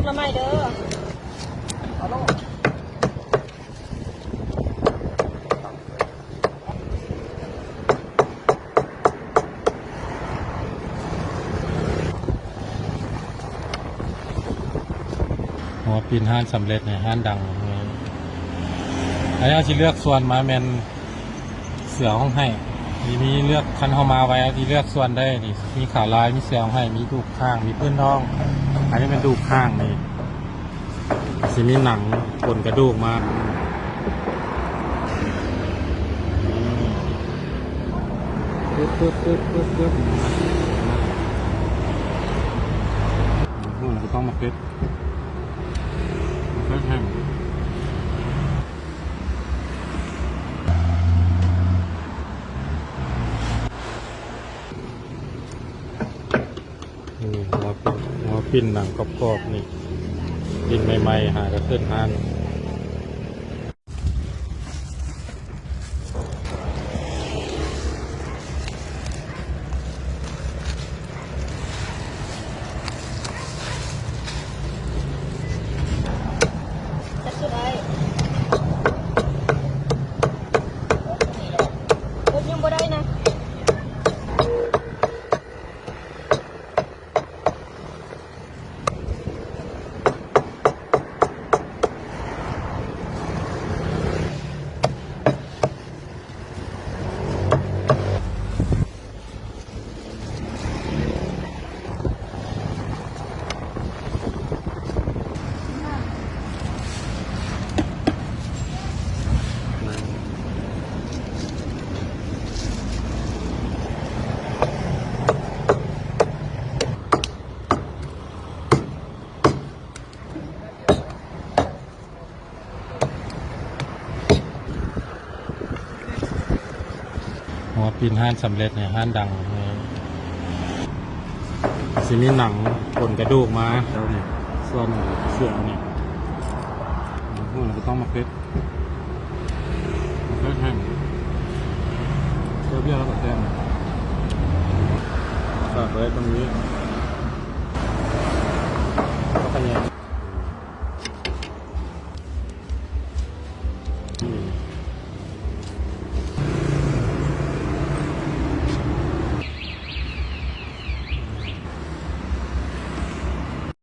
ມາໃໝ່ເດີ. ຫົວປິ່ນຮ້ານສຳເລັດນີ້ ຮ້ານດັງ. ອັນນີ້ເຮົາຊິເລືອກສ່ວນມາແມ່ນ ເສືອຮ້ອງໄຫ້ ມີ ມີເລືອກ ຄັນເຮົາມາໄວ ເຮົາຊິເລືອກສ່ວນໄດ້ນີ້ ມີຂາລາຍ ມີເສືອຮ້ອງໄຫ້ ມີດູກຂ້າງ ມີພື້ນທ້ອງ. ອັນນີ້ແມ່ນດູກຂ້າງນີ້ ຊິມີໜັງ ຂົນກະດູກມາ ປຶບ ປຶບ ປຶບ ປຶບ ປຶບ ອືມ ແລ້ວກໍຕ້ອງໝາກເຜັດ ໝາກເຜັດແຫ້ງ. ນີ້ ຫົວ ຫົວປິ່ນໜັງກອບໆ ນີ້ ປີ້ນໃໝ່ໆ ຫາກະຂຶ້ນຮ້ານ. ຈັບຈຸດໄດ້ ກົດຍັງບໍ່ໄດ້ນະ. ຫົວປີ້ນຮ້ານສຳເລັດນີ້ ຮ້ານດັງ ຊິມີໜັງ ຂົນກະດູກມາ ແຖວນີ້ ສ່ວນເສືອນີ້ ອືມ ແລ້ວກໍຕ້ອງໝາກເຜັດ ໝາກເຜັດແຫ້ງ ເຈີເບຍແລ້ວກໍແຊບ ຝາກໄວ້ເບິ່ງນີ້.